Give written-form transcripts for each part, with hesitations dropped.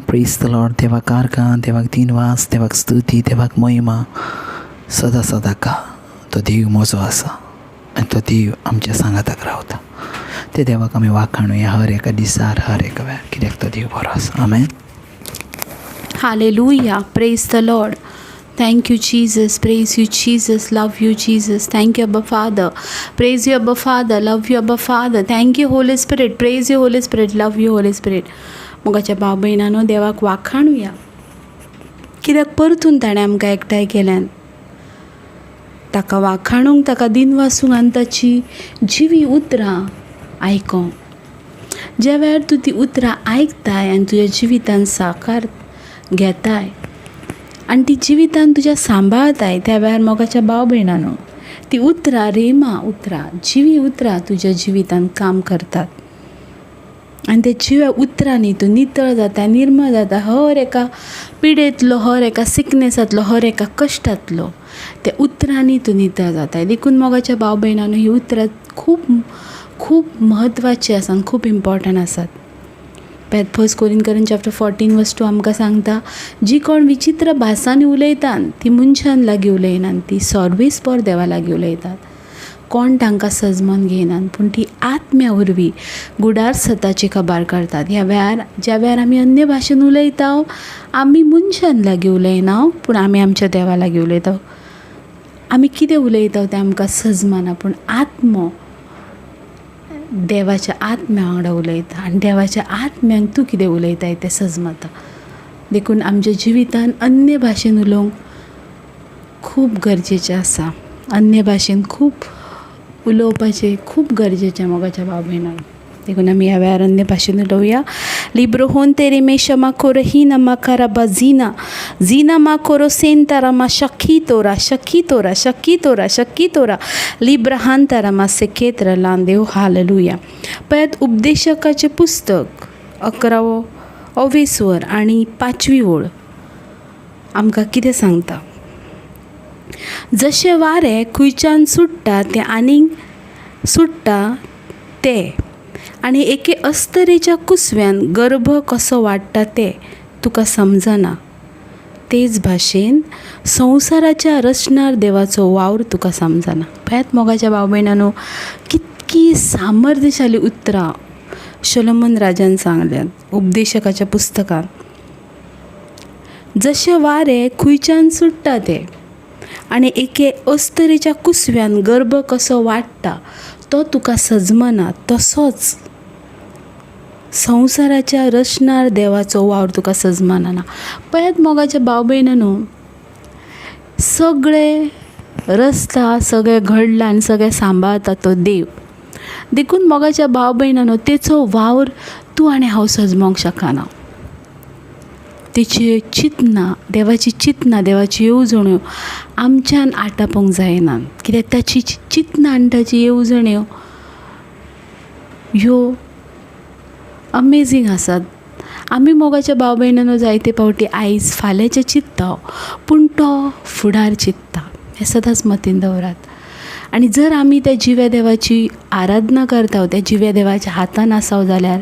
प्रेज the Lord. देवाक आर्गां, देवाक दिनवास, देवाक स्तुती, देवाक महिमा सदां सदां का. तो देव म्हजो आसा आनी तो देव आमच्या सांगाताक रावता. ते देवाक आमी वाखाणुया हर एका दिसार, हर एका वेळार, कित्याक तो देव बरो आसा. आमेन. Hallelujah. Praise the Lord. Thank you, Jesus. Praise you, Jesus. Love you, Jesus. Thank you, Abba Father. Praise you, Abba Father. Love you, Abba Father. Thank you, Holy Spirit. Praise you, Holy Spirit. Love you, Holy Spirit. मोगाच्या भाव भयणांनो, देवाक वाखाणुया कित्याक परतून ताणें आमकां एकठांय केल्यान. ताका वाखाणूंक, ताका दिनवासूंक आनी ताची जिवी उतरां आयकोंक. ज्या वेळार तूं ती उतरां आयकताय आनी तुज्या जिवितान साकार घेताय आनी ती जिवितान तुज्या सांबाळताय, त्या वेळार मोगाच्या भाव भयणांनो, ती उतरां, रेमा उतरां, जिवी उतरां तुज्या जिवितान काम करतात आनी त्या जिव्या उतरांनी तूं नितळ जाता, निर्मळ जाता. हर एका पिडेंतलो, हर एका सिकनेसांतलो, हर एका कश्टांतलो त्या उतरांनी तूं नितळ जाता. देखून मोगाच्या भाव भयणांनो, ही उतरां खूब खूब म्हत्वाचीं आसा आनी खूब इम्पोर्टंट आसात. फर्स्ट कोरिंथियन चॅप्टर 14 वर्स 2 आमकां सांगता, जी कोण विचित्र भासांनी उलयतात ती मनशान लागीं उलयनात, ती सर्वेस्पर देवा लागीं उलयतात. कोण तांकां सजमन घेयनात, पूण ती आत्म्या वरवीं गुडार सताची खबर करतात. ह्या वेळार, ज्या वेळार आमी अन्य भाशेन उलयता, आमी मनशान लागीं उलयना, पूण आमी आमच्या देवा लागीं उलयता. आमी कितें उलयता तें आमकां सजमना, पूण आत्मो देवाच्या आत्म्या वांगडा उलयता आनी देवाच्या आत्म्यांक तूं कितें उलयताय तें सजमता. देखून आमच्या जिवितान अन्य भाशेन उलोवंक खूब गरजेचें आसा. अन्य भाशेन खूब उलोवपाचें खूब गरजेचें, मोगाच्या भाव भयणांनो. देखून आमी ह्या वेळार अन्य भाशेन उलोवया. लिब्रोहोन तेरे मे शमा कोरहीना माकारा झिना झिना मा कोरो सेंतारा मा शखी तोरा शखी तोरा शखी तोरा शखी तोरा लिब्रहान तारा मा सेकेत्र लांदेव. हालेलुया. पळयात, उपदेशकाचें पुस्तक 11वो अवेस्वर आनी 5वी ओळ आमकां कितें सांगता. जशें वारें खंयच्यान सुट्टा तें आनीक सुट्टा तें, आनी एके अस्तरेच्या कुसव्यान गर्भ कसो वाडटा तें तुका समजना, तेच भाशेन संवसाराच्या रचणार देवाचो वावर तुका समजना. पळयात मोगाच्या भाव भयणांनो, कितकी सामर्थ्यशाली उतरां शलोमन राजान सांगल्यात उपदेशकाच्या पुस्तकांत. जशें वारें खंयच्यान सुट्टा तें आनी एके अस्तरेच्या कुसव्यान गर्भ कसो वाडटा तो तुका सजमना, तसोच संवसाराच्या रचणार देवाचो वावर तुका सजमना. पळयात मोगाच्या भाव भयणांनो, सगळें रचता, सगळें घडलां आनी सगळें सांबाळता तो देव. देखून मोगाच्या भाव भयणांनो, तेचो वावर तूं आनी हांव सजमोंक शकना. तेची चिंतना, देवाची चिंतना, देवाची येवजण्यो आमच्यान आटापूंक जायना, कित्याक ताची चिंतना आनी ताची येवजण्यो ह्यो अमेजींग आसात. आमी मोगाच्या भाव भयणांनो जायते फावटी आयज फाल्यांचें चिंत्ता, पूण तो फुडार चिंत्ता, हें सदांच मतीन दवरात. आनी जर आमी त्या जिव्या देवाची आराधना करता, त्या जिव्या देवाच्या हातान आसात जाल्यार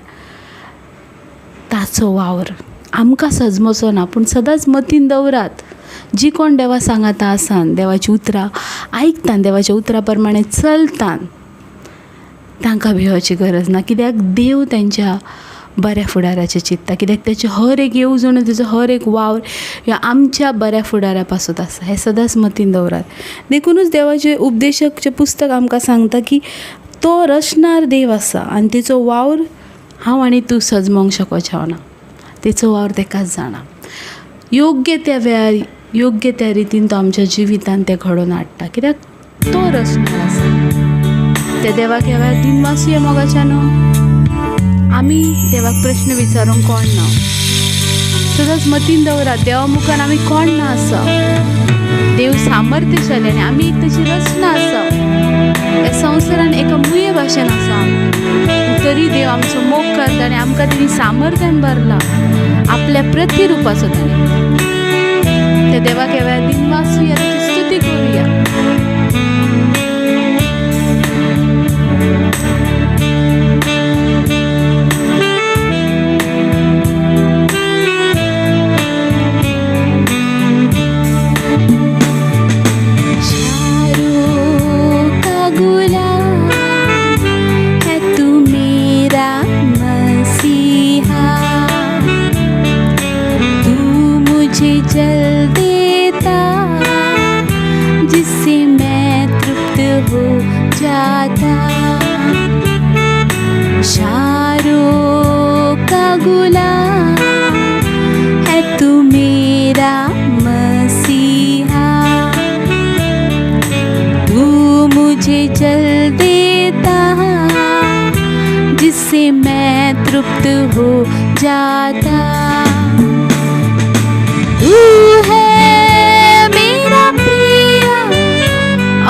ताचो वावर आमकां सजमचो ना. पूण सदांच मतीन दवरात, जी कोण देवा सांगाता आसान, देवाची उतरां आयकता, देवाच्या उतरां प्रमाणे चलता, तांकां भिवपाची गरज ना, कित्याक देव तेंच्या बऱ्या फुडाराचें चिंत्ता. कित्याक तेची हर एक येवजण, तेचो हर एक वावर ह्यो आमच्या बऱ्या फुडारा पासत आसा, हें सदांच मतीन दवरात. देखुनूच देवाचें उपदेशकचें पुस्तक आमकां सांगता की तो रचणार देव आसा आनी तेचो वावर हांव आनी तूं सजमोंक शकचें ना. तेचो वावर तेकाच जाणा. योग्य त्या वेळार योग्य त्या रितीन तो आमच्या जिवितान तें घडोवन हाडटा, कित्याक तो रचणार आसा. त्या देवाक ह्या वेळार दिनवासूया मोगाच्यानो. आमी देवाक प्रश्न विचारूंक कोण ना. सदांच मतीन दवरात, देवा मुखार आमी कोण ना आसा. देव सामर्थ्यशाली आनी आमी एक ताची रचना आसा. ह्या संवसारान एका मुये भाशेन आसा आमी, तरी देव आमचो मोग करता आनी आमकां तेणी सामर्थ्यान भरला आपल्या प्रतिरुपाचो. ताणें त्या देवाक ह्या वेळार दिनवासूया, ताची स्तुती करुया. मुझे जल देता, जिससे मैं तृप्त हो जाता। शारों का गुलाम है तू मेरा मसीहा। तू मुझे जल देता, जिससे मैं तृप्त हो जाता। तू है मेरा प्रिय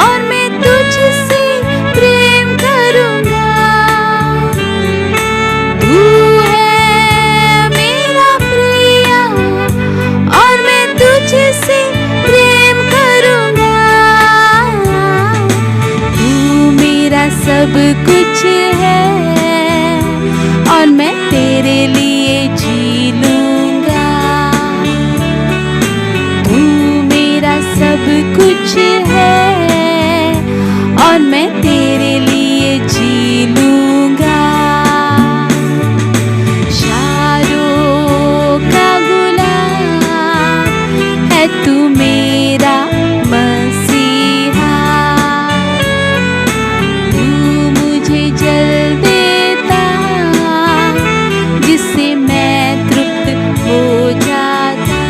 और मैं तुझसे प्रेम करूँगा। तू है मेरा प्रिय और मैं तुझसे प्रेम करूँगा। तू मेरा सब कुछ है और मैं तेरे लिए जी लूँगा। तू मेरा सब कुछ है और मैं तेरे लिए जी लूँगा। शारों का गुलाम है तू मेरा मसीहा। तू मुझे जल देता, जिससे मैं तृप्त हो जाता।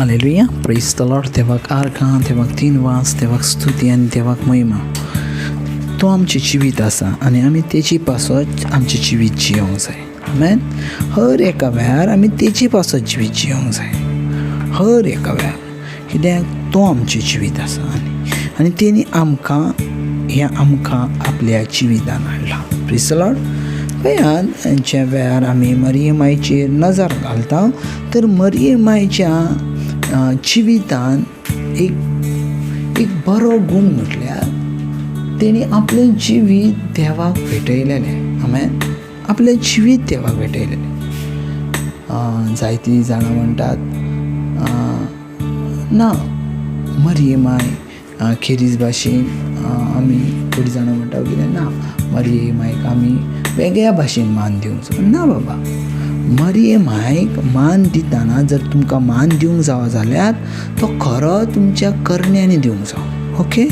हालेलुया, प्रेज the Lord. देवाक आर्गां, देवाक तीन वास, देवाक स्तुती आनी देवाक महिमा. तो आमचें जिवीत आसा आनी आमी तेजी पासत आमचें जिवीत जियोंक जाय. आमेन. हर एका वेळार आमी तेजी पासत जिवीत जियोंक जाय, हर एका वेळार, कित्याक तो आमचें जिवीत आसा आनी तेणी आमकां हें आमकां आपल्या जिवितान हाडलां. Praise the Lord. पळयात, ज्या वेळार आमी मरियम मायचेर नजर घालता तर मरियम मायच्या जिवितान एक बरो गूण म्हटल्यार तेणी आपलें जिवीत देवाक भेटयलेलें. आमेन. आपलें जिवीत देवाक भेटयलेलें. जायतीं जाणां म्हणटात ना मरिये माय खेरीज भाशेन आमी थोडीं जाणां म्हणटा कितें ना मरिये मायक आमी वेगळ्या भाशेन मान दिवंक जाय. ना बाबा, मरिये मायक मान दितना जर तुमकां मान दिवंक जावो जाल्यार तो खरो तुमच्या करण्यांनी दिवंक जावो. ओके,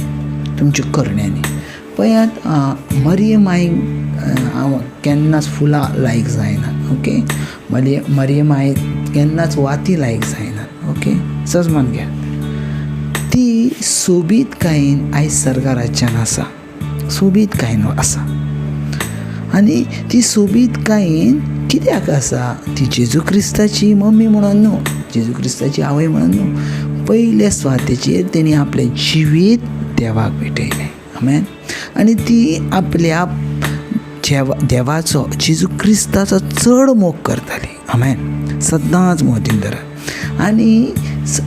तुमच्या करण्यांनी. पळयात, मरिये मायक हांव केन्नाच फुलां लायक जायना. ओके, मरिये मायक केन्नाच वाती लायक जायना. ओके, सजमान घ्या. ती सोबीतकायेन आयज सर्गा राज्यान आसा, सोबीतकायेन आसा. आनी ती सोबीतकायेन कित्याक आसा? ती जेजू क्रिस्ताची मम्मी म्हणून न्हू, जेजू क्रिस्ताची आवय म्हणून न्हू. पयल्या सुवातेचेर तेणी आपलें जिवीत देवाक भेटयलें. आमेन. आनी ती आपल्या देवाचो जेजू क्रिस्ताचो चड मोग करताली. आमेन. सदांच मोदीन धरात. आनी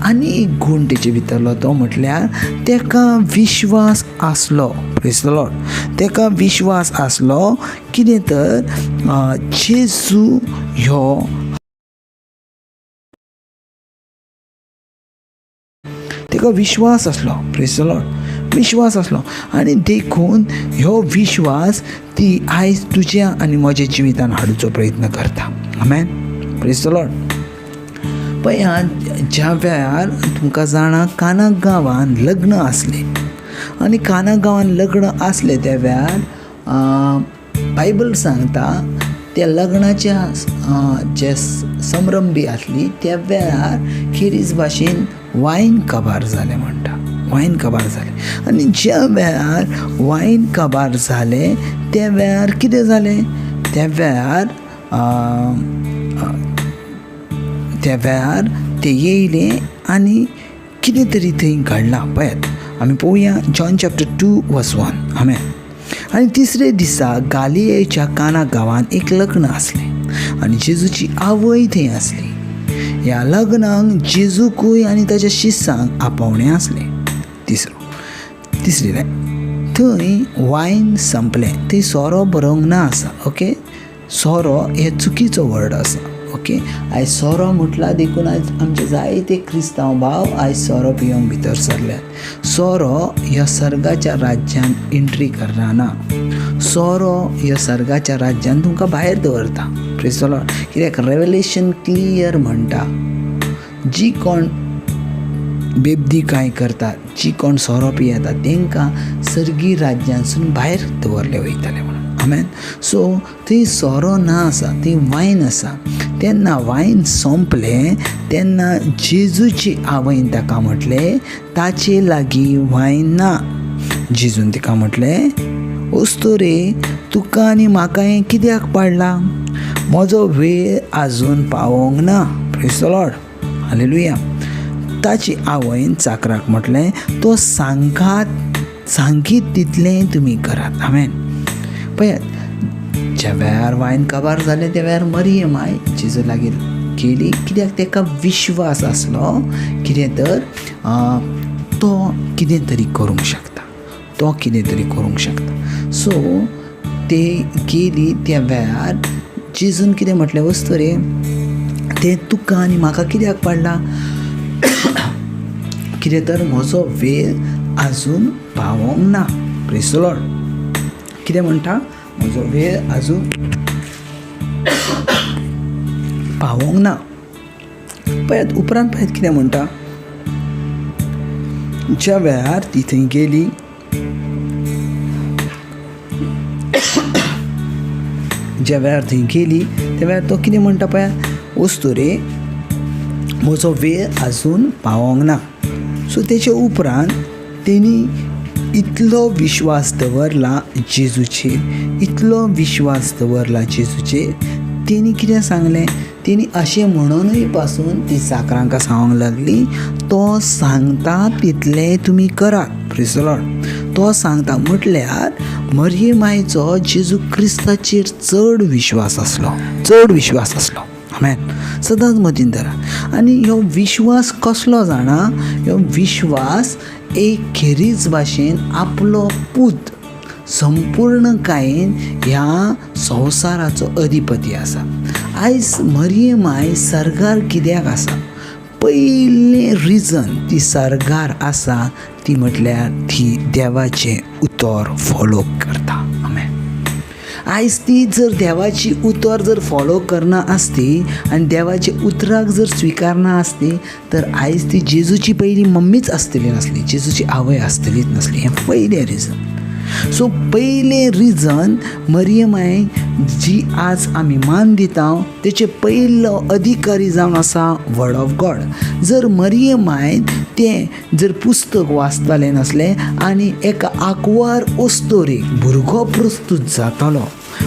आनी एक गूण तेचे भितरलो तो म्हटल्यार तेका विश्वास आसलो. प्रेज the Lord. तेका विश्वास आसलो कितें तर जेजू ह्यो तेका विश्वास आसलो. प्रेज the Lord. विश्वास आसलो आनी देखून ह्यो विश्वास ती आयज तुज्या आनी म्हज्या जिवितान हाडुचो प्रयत्न करता. आमेन. Praise the Lord. पळयात, ज्या वेळार तुमकां जाणा काना गांवान लग्न आसलें आनी काना गांवान लग्न आसलें त्या वेळार बायबल सांगता त्या लग्नाच्या जे संरंभी आसली त्या वेळार खेरीज भाशेन वायन काबार जालें म्हणटा. वायन काबार जालें आनी ज्या वेळार वायन काबार जालें त्या वेळार कितें जालें? त्या वेळार ते येयले आनी कितें तरी थंय घडलां. पळयात, आमी पळोवया जॉन चॅप्टर 2 वर्स 1. आमेन. आनी तिसरे दिसा गालियेच्या काना गांवांत एक लग्न आसलें आनी जेजूची आवय थंय आसली. ह्या लग्नाक जेजूकूय आनी ताच्या शिसांक आपोवणें आसलें. तिसरी लायन, थंय वायन संपलें. थंय सोरो बरोवंक ना आसा. ओके, सोरो हे चुकीचो वर्ड आसा. ओके, आयज सोरो म्हटला देखून आयज आमचे जायते क्रिस्तांव भाव आयज सोरो पिवंक भितर सरल्यात. सोरो ह्या सर्गाच्या राज्यान एंट्री करना. सोरो ह्या सर्गाच्या राज्यान तुमकां भायर दवरता. प्रेज the Lord. कित्याक रेवलेशन क्लियर म्हणटा, जी कोण बेबदी कांय करतात, जी कोण सोरो पियेतात तांकां सर्गी राज्यांसून भायर दवरले वयतले म्हणून. आमेन. सो थंय सोरो ना आसा, थंय वायन आसा. तेन्ना वायन सोंपलें तेन्ना जेजूची आवयन ताका म्हटलें ताचे लागीं वायन ना. जेजून तिका म्हटलें, वस्तू रे, तुका आनी म्हाका हें कित्याक पाडलां? म्हजो वेळ आजून पावोंक ना. Praise the Lord. Hallelujah. ताची आवयन चाकराक म्हटलें, तो सांगीत तितलें तुमी करात. आमेन. पळयात, ज्या वेळार वायन काबार जालें त्या वेळार मरिये माय जेजू लागीं गेली, कित्याक ताका विश्वास आसलो कितें तर तो कितें तरी करूंक शकता, तो कितें तरी करूंक शकता. सो ते गेली त्या वेळार जेजून कितें म्हटलें, वस्तू रे, तें तुका आनी म्हाका कित्याक पाडलां? कितें तर म्हजो वेळ आजून पावोंक ना. Praise the Lord. कितें म्हणटा? म्हजो वेळ आजून पावोंक ना. पळयात, उपरांत पळयात कितें म्हणटा. ज्या वेळार ती थंय गेली ज्या वेळार थंय गेली त्या वेळार तो कितें म्हणटा पळयात, वस्तू रे, म्हजो वेळ आजून पावोंक ना. सो तेचे उपरांत तेणी इतलो विश्वास दवरला जेजूचेर, इतलो विश्वास दवरला जेजूचेर. तेणी कितें सांगलें, तेणी अशें म्हणूनय पासून ती चाकरांकां सांगूंक लागली, तो सांगता तितलें तुमी करात. प्रेज the Lord. तो सांगता म्हटल्यार मरिये मायचो जेजू क्रिस्ताचेर चड विश्वास आसलो, चड विश्वास आसलो. आमेन. सदांच मतीन धरा. आनी ह्यो विश्वास कसलो जाणा, ह्यो विश्वास एक खेरीज भाशेन आपलो पूत संपूर्णकायेन ह्या संवसाराचो अधिपती आसा. आयज मरिये माय सर्गार कित्याक आसा, पयलें रिजन ती सर्गार आसा ती म्हटल्यार ती देवाचें उतर फॉलो करता. आमेन. आयज ती जर देवाची उतर जर फॉलो करना आसती आनी देवाच्या उतराक जर स्विकारना आसती तर आयज ती जेजूची पयली मम्मीच आसतली नासली, जेजूची आवय आसतलीच नासली. हें पयलें रिजन. सो पयलें रिजन मरिये मायक जी आज आमी मान दिता तेचे पयलो अधिकारी जावन आसा वर्ड ऑफ गॉड. जर मरिये मायन तें जर पुस्तक वाचतालें नासलें आनी एका आंकवार अस्तोरेक भुरगो प्रस्तूत जातालो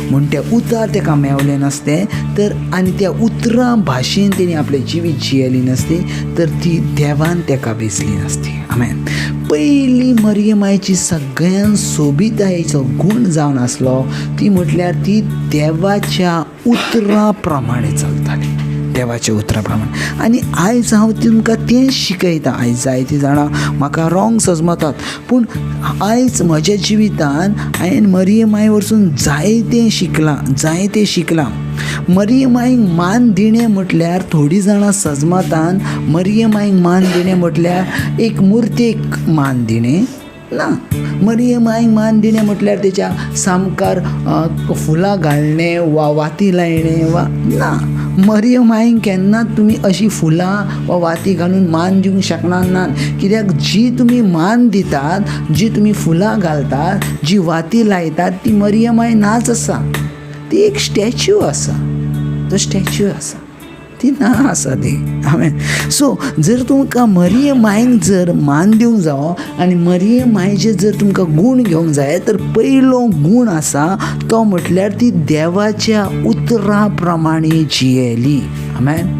म्हूण तें उतर तेका मेवलें नासलें तर आनी त्या उतरां भाशेन तेणी आपलें जिवीत जियेली नासली तर ती देवान तेका वेंचली नासती. आमेन. पयली मरिये मायची सगळ्यान सोबितायेचो गूण जावन आसलो ती म्हटल्यार ती देवाच्या उतरां प्रमाणे चलताली, देवाच्या उतरा प्रमाणे. आनी आयज हांव तुमकां तें शिकयतां. आयज जायतीं जाणां म्हाका रोंग सजमतात, पूण आयज म्हज्या जिवितान हांवें मरिये माय वरसून जायतें शिकलां, जायतें शिकलां. मरिये मायक मान दिणें म्हटल्यार थोडीं जाणां सजमतान मरिये मायक मान दिणें म्हटल्यार एक मुर्तेक मान दिणें ना. मरिये मायक मान दिणें म्हटल्यार तेच्या सामकार फुलां घालणें वा वाती लायणें वा ना. मरिये मायक केन्नाच तुमी अशीं फुलां वा वाती घालून मान दिवंक शकना ना. कित्याक जी तुमी मान दितात, जी तुमी फुलां घालतात, जी वाती लायतात ती मरिये माय नाच आसा, ती एक स्टॅच्यू आसा, तो स्टॅच्यू आसा, ती ना आसा ती. आमेन. सो जर तुमकां मरिये मायक जर मान दिवंक जावो आनी मरिये मायचे जर तुमकां गूण घेवंक जाय तर पयलो गूण आसा तो म्हटल्यार ती देवाच्या उतरा प्रमाणे जियेली. आमेन.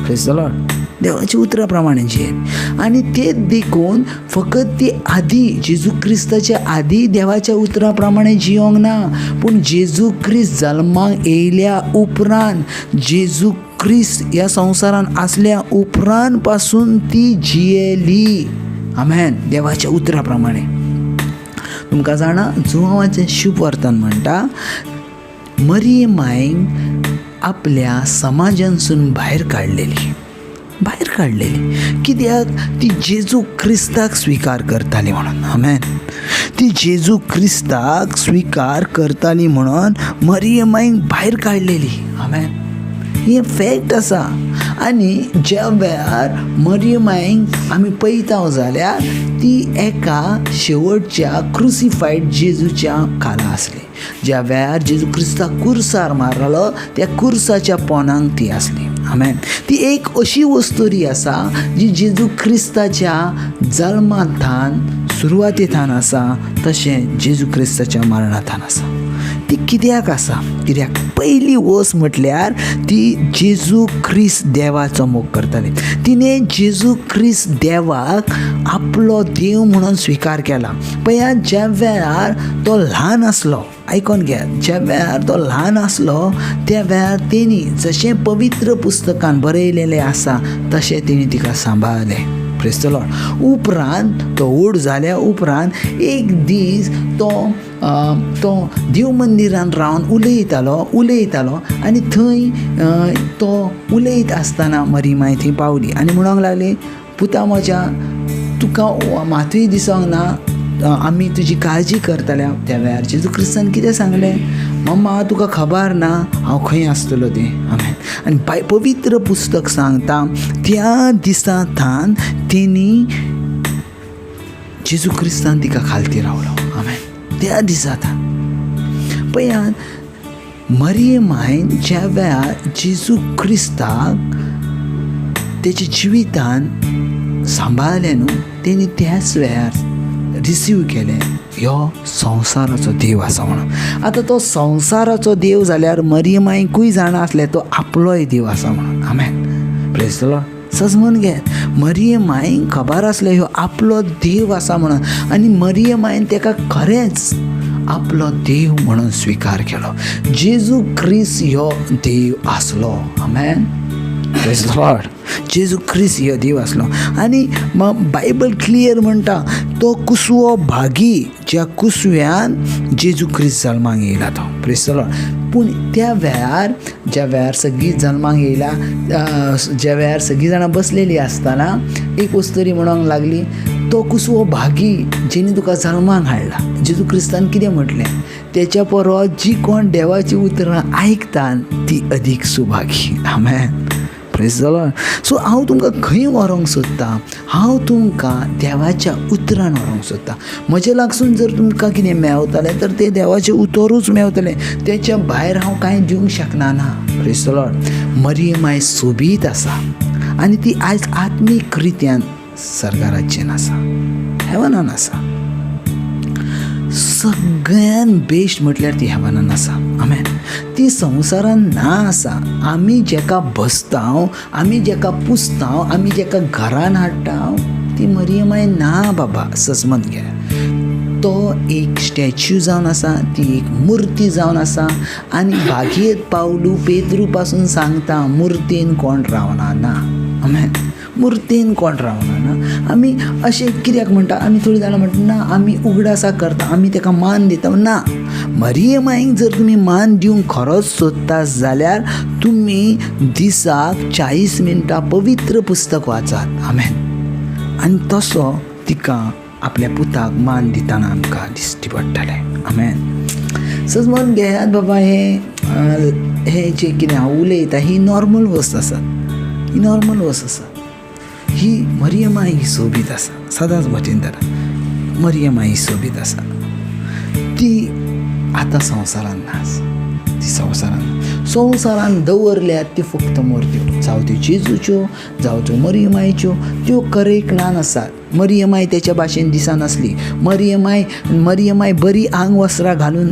Praise the Lord. देवाच्या उतरा प्रमाणे जियेली. आनी ते देखून फकत ती आदी जेजू क्रिस्ताच्या आदी देवाच्या उतरा प्रमाणे जियोंक ना, पूण जेजू क्रिस्त जल्माक येयल्या उपरांत, जेजू क्रिस्त ह्या संवसारान आसल्या उपरांत पासून ती जियेली. आमेन. देवाच्या उतरा प्रमाणे. तुमकां जाणा जुवांवाचें शुभवर्तन म्हणटा मरिये मायक आपल्या समाजांसून भायर काडलेली, भायर काडलेली. कित्याक ती जेजू क्रिस्ताक स्विकार करताली म्हणून. आमेन. ती जेजू क्रिस्ताक स्विकार करताली म्हणून मरिये मायक भायर काडलेली. आमेन. हें फॅक्ट आसा. आनी ज्या वेळार मरिये मायक आमी पळयता जाल्यार ती एका शेवटच्या क्रुसिफायड जेजूच्या खाला आसली. ज्या वेळार जेजू क्रिस्ताक कुर्सार मारलो त्या कुर्साच्या पोनांक ती आसली. आमेन. ती एक अशी वस्तुरी आसा जी जेजू क्रिस्ताच्या जल्माथान सुरवातेथान आसा तशें जेजू क्रिस्ताच्या मरणाथान आसा. ती कित्याक आसा, कित्याक पयली वस्त म्हटल्यार ती जेजू क्रिस्त देवाचो मोग करताली. तिणें जेजू क्रिस्त देवाक आपलो देव म्हणून स्विकार केला. पळया ज्या वेळार तो ल्हान आसलो, आयकोन घेयात, ज्या वेळार तो ल्हान आसलो त्या वेळार तेणी जशें पवित्र पुस्तकान बरयलेलें आसा तशें तेणी तिका सांबाळलें. Praise the Lord. उपरांत तो व्हड जाल्या उपरांत एक दीस तो तो देव मंदिरान रावन उलयतालो आनी थंय तो उलयत आसतना मरी माय थंय पावली आनी म्हणूंक लागली, पुता म्हज्या तुका मातूय दिसोंक ना, आमी तुजी काळजी करतल्या. त्या वेळार जेजू क्रिस्तान कितें सांगलें, मम्मा तुका खबर ना हांव खंय आसतलो तें. आमेन. आनी पवित्र पुस्तक सांगता त्या दिसा थावन तेणी जेजू क्रिस्तान तिका खालती रावलो. आमेन. त्या दिसा थावन पळयात मरिये मायन ज्या वेळार जेजू क्रिस्ताक तेच्या जिवितान सांबाळलें न्हू, तेणी त्याच वेळार रिसीव केलें ह्यो संवसाराचो देव आसा म्हणून. आतां तो संवसाराचो देव जाल्यार मरियमायकूय जाणा आसलें तो आपलोय देव आसा म्हणून. आमेन, प्रेज the Lord. सजमन घे, मरियमायक खबर आसलें ह्यो आपलो देव आसा म्हणून आनी मरियमायन ताका खरेंच आपलो देव म्हणून स्विकार केलो. जेजू क्रिस्त ह्यो देव आसलो. आमेन, प्रेज the Lord. जेजू क्रिस्त ह्यो देव आसलो आनी बायबल क्लियर म्हणटा तो कुसवो भागी ज्या कुसव्यान जेजू क्रिस्त जल्माक येयला तो. Praise the Lord. पूण त्या वेळार ज्या वेळार सगळीं जल्माक येयला, ज्या वेळार सगळीं जाणां बसलेलीं आसतना एक वस्तरी म्हणूंक लागली तो कुसवो भागी जेणी तुका जल्माक हाडला. जेजू क्रिस्तान कितें म्हटलें, तेच्या परस जी कोण देवाचीं उतरां आयकता ती अदीक सुभागी. आमेन, प्रेज the Lord. सो हांव तुमकां खंय व्हरूंक सोदता, हांव तुमकां देवाच्या उतरान व्हरूंक सोदता. म्हजे लागसून जर तुमकां कितें मेवतलें तर तें देवाचें उतरूच मेवतलें, तेच्या भायर हांव कांय दिवंक शकना ना. Praise the Lord. मरियमाय सोबीत आसा आनी ती आयज आत्मीक रित्यान सर्गाराज्यान आसा, हेवनान आसा. सगळ्यान बेस्ट म्हटल्यार ती हेवनान आसा. आमेन. ती संवसारान ना आसा. आमी जेका बसता, आमी जेका पुजता, आमी जेका घरान हाडटा ती मरियमाय ना बाबा. सजमन घे, तो एक स्टॅच्यू जावन आसा, ती एक मुर्ती जावन आसा. आनी भागयत पावलू पेद्रू पासून सांगता मुर्तीन कोण रावना ना. आमेन, मुर्तीन कोण रावना ना. आमी अशें कित्याक म्हणटा, आमी थोडीं जाणां म्हणटा ना आमी उगडासा करता, आमी ताका मान दिता. ना, मरियमाईक जर तुमी मान दिवंक खरोच सोदता जाल्यार तुमी दिसाक 40 मिनटां पवित्र पुस्तक वाचात. आमेन. आनी तसो तिका आपल्या पुताक मान दितना आमकां दिश्टी पडटलें. आमेन. सजमन घेयात बाबा, हें हें जें कितें हांव उलयतां ही नॉर्मल वस्त आसा, ही नॉर्मल वस्त आसा. ही मरियमाय ही सोबीत आसा, सदांच भशेन धरा, मरियमाय ही सोबीत आसा. ती आतां संवसारान ना आसा, ती संवसारान संवसारान दवरल्यात त्यो फक्त मुर्त्यो, जावं त्यो जेजूच्यो जावं त्यो मरियमायच्यो, त्यो करेक ना आसात. मरियमाय तेच्या भाशेन दिसनासली, मरियमाय बरी आंग वस्त्रां घालून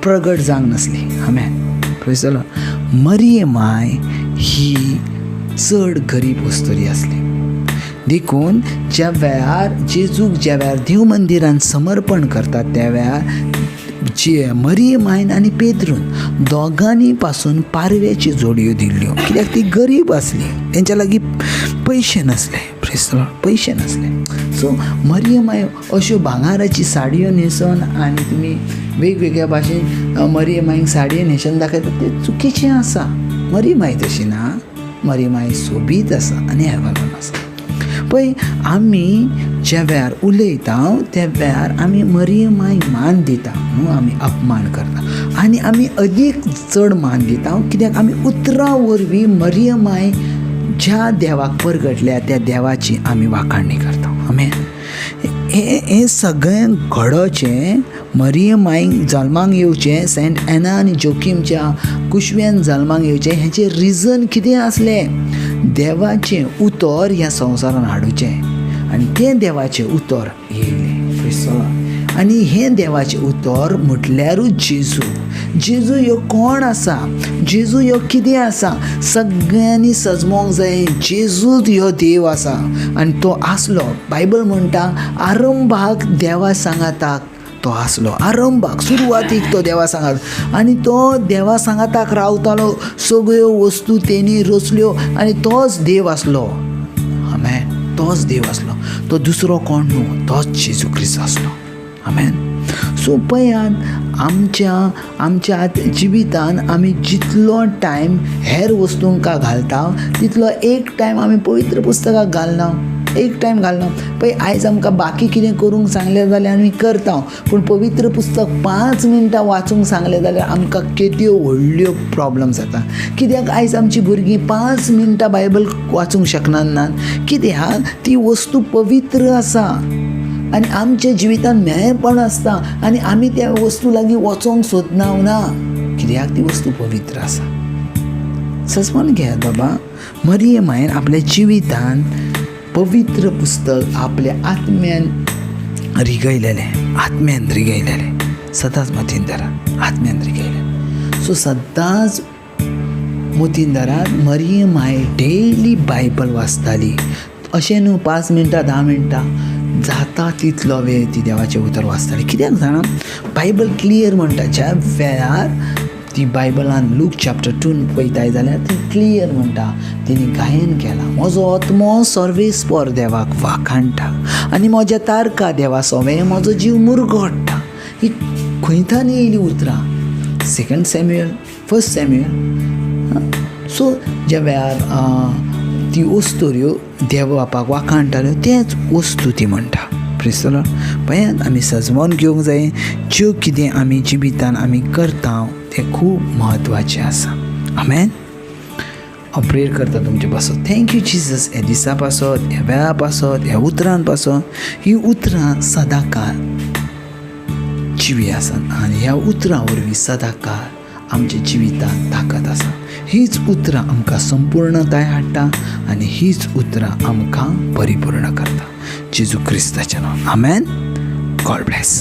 प्रगट जावंक नासली. आमेन, प्रेज the Lord. मरियमाय ही चड गरीब वस्तरी आसली, देखून ज्या वेळार जेजूक ज्या वेळार देव मंदिरान समर्पण करतात त्या वेळार जे मरियमायन आनी पेद्रून दोगांनी पासून पारव्याच्यो जोडयो दिल्ल्यो, कित्याक ती गरीब आसली, तेंच्या लागीं पयशे नासले. प्रेज the Lord, पयशे नासले. सो मरियमाय अश्यो भांगाराची साडयो न्हेसोन आनी तुमी वेगवेगळ्या भाशेन मरियमायक साडयो न्हेसोन दाखयतात तें चुकीचें आसा. मरियमाय तशी ना, मरियमाय सोबीत आसा आनी हेवनान आसा. पळय आमी ज्या वेळार उलयता त्या वेळार आमी मरियमायक मान दिता न्हू, आमी अपमान करता आनी आमी अदीक चड मान दिता कित्याक आमी उतरां वरवीं मरियमाय ज्या देवाक परगटल्या त्या देवाची आमी वाखाणणी करता. आमेन. हें सगळें घडोवचें, मरियमायक जल्माक येवचें, सेंट एना आनी जोकीमच्या कुशव्यान जल्माक येवचें, हेचें रिजन कितें आसलें, देवाचें उतर ह्या संवसारान हाडुचें आनी तें देवाचें उतर येयलें. Praise the Lord. आनी हें देवाचें उतर म्हटल्यारूच जेजू. जेजू ह्यो कोण आसा, जेजू ह्यो कितें आसा, सगळ्यांनी सजमोंक जाय जेजूच ह्यो देव आसा. आनी तो आसलो, बायबल म्हणटा आरंभाक देवा सांगाताक तो आसलो, आरंभाक सुरवातीक तो देवा सांगात आनी तो देवा सांगाताक रावतालो, सगळ्यो वस्तू तेणी रचल्यो आनी तोच देव आसलो. आमेन, तोच देव आसलो, तो दुसरो कोण न्हू, तोच जेजू क्रिस्त आसलो. आमेन. सो पळयात आमच्या आमच्या जिवितान आमी जितलो टायम हेर वस्तूंका घालता तितलो एक टायम आमी पवित्र पुस्तकाक घालना, एक टायम घालना. पळय आयज आमकां बाकी कितें करूंक सांगलें जाल्यार आमी करता, पूण पवित्र पुस्तक 5 मिनटां वाचूंक सांगलें जाल्यार आमकां केद्यो व्हडल्यो प्रॉब्लम जाता. कित्याक आयज आमची भुरगीं 5 मिनटां बायबल वाचूंक शकनात ना, कित्याक ती वस्तू पवित्र आसा आनी आमच्या जिवितान मेळपण आसता आनी आमी त्या वस्तू लागीं वचोंक सोदना ना, कित्याक ती वस्तू पवित्र आसा. सजमन घेयात बाबा, मरिये मायन आपल्या जिवितान पवित्र पुस्तक आपल्या आत्म्यान रिगयलेलें, आत्म्यान रिगयलेलें. सदांच मतीन धरात, आत्म्यान रिगयलें. सो सदांच मतीन धरात, मरिये माय डेली बायबल वाचताली. अशें न्हू 5 मिनटां 10 मिनटां, जाता तितलो वेळ ती देवाचें उतर वाचताली. कित्याक जाणा, बायबल क्लियर म्हणटा. ज्या वेळार ती बायबलान लूक चॅप्टर 2 पळयताय जाल्यार ती क्लियर म्हणटा, तिणें गायन केलां, म्हजो आत्मो सर्वेस्पर देवाक वाखाणटा आनी म्हज्या तारका देवा सोवें म्हजो जीव मुरगोडटा. ही खंयतान येयली उतरां? 2 सॅम्युअल, 1 सॅम्युअल. सो ज्या वेळार ती वस्तुऱ्यो देव बापाक वाखाणटाल्यो तेच वस्तू ती म्हणटा. प्रेज the Lord. पळयात, आमी सजमोन घेवंक जाय ज्यो कितें आमी जिवितान आमी करता तें खूब म्हत्वाचें आसा. आमेन. हांव प्रेयर करता तुमचे पासत. Thank you Jesus, ह्या दिसा पासत, ह्या वेळा पासत, ह्या उतरान पासत. ही उतरां सदांकाळ जिवी आसात आनी ह्या उतरां वरवीं सदांकाळ आमच्या जिवितांत ताकद आसा. हीच उतरां आमकां संपूर्णताय हाडटा आनी हीच उतरां आमकां परिपूर्ण करता. जेजू क्रिस्ताच्या नांवान आमेन. God bless.